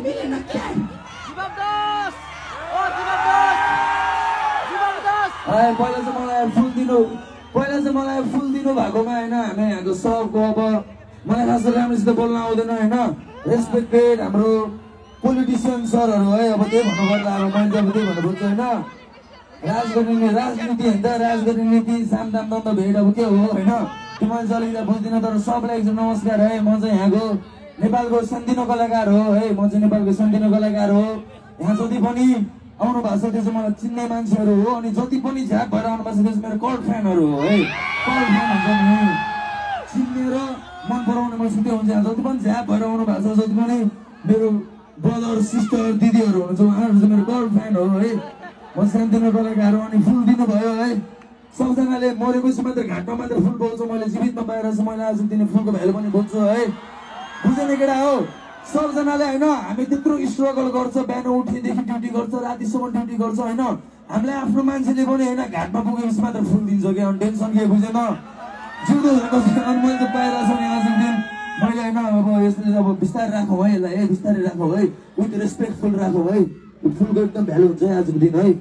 मिलेन क्या पहिला चाहिँ मलाई फुल दिनु भएकोमा होइन हामी यहाँको सबको अब मलाई खास गरी राम्रोसित बोल्न आउँदैन होइन रेस्पेक्टेड हाम्रो पोलिटिसियन सरहरू है अब त्यही भन्नुपर्दा अब मैले अब त्यही भन्नु खोज्छु होइन राजनीति होइन त राजनीति सामदाम दन्द भेट अब के हो होइन त्यो मैले चाहिँ अलिकति बुझ्दिनँ तर सबलाई एकचोटि नमस्कार है म चाहिँ यहाँको नेपालको सानोतिनो कलाकार हो है म चाहिँ नेपालको सानोतिनो कलाकार हो यहाँ जति पनि आउनु भएको छ त्यो चाहिँ मलाई चिन्ने मान्छेहरू हो अनि जति पनि झ्याप भएर आउनु भएको छ त्यो चाहिँ मेरो कल्ड फ्यानहरू हो है कल्ड फ्यान हुन्छ नि चिन्ने र मन पराउने मान्छे त्यो हुन्छ जति पनि झ्याप भएर आउनु भएको छ जति पनि मेरो ब्रदर सिस्टर दिदीहरू हुनुहुन्छ उहाँहरू चाहिँ मेरो कल्ड फ्यान हो है म सानोतिनो कलाकार हो अनि फुल दिनुभयो है सबजनाले मरेपछि मात्र घाटमा मात्र फुल बोल्छु मैले जीवितमा बाहिर छु मैले आज दिने फुलको भ्यालु पनि बुझ्छु है बुझेन केटा हो सबजनाले होइन हामी त्यत्रो स्ट्रगल गर्छ बिहान उठेदेखि ड्युटी गर्छ रातिसम्म ड्युटी गर्छ होइन हामीलाई आफ्नो मान्छेले पनि होइन घाटमा पुगेपछि मात्र फुल दिन्छ क्या अनि टेन्सन के बुझेन जिउँदो अनि मैले त पाइरहेको छु नि आज दिन मैले होइन अब यसले अब बिस्तारै राखौँ है यसलाई बिस्तारै राखौँ है विथ रेस्पेक्टफुल राखौँ है फुलको एकदम भ्यालु हुन्छ है आजको दिन है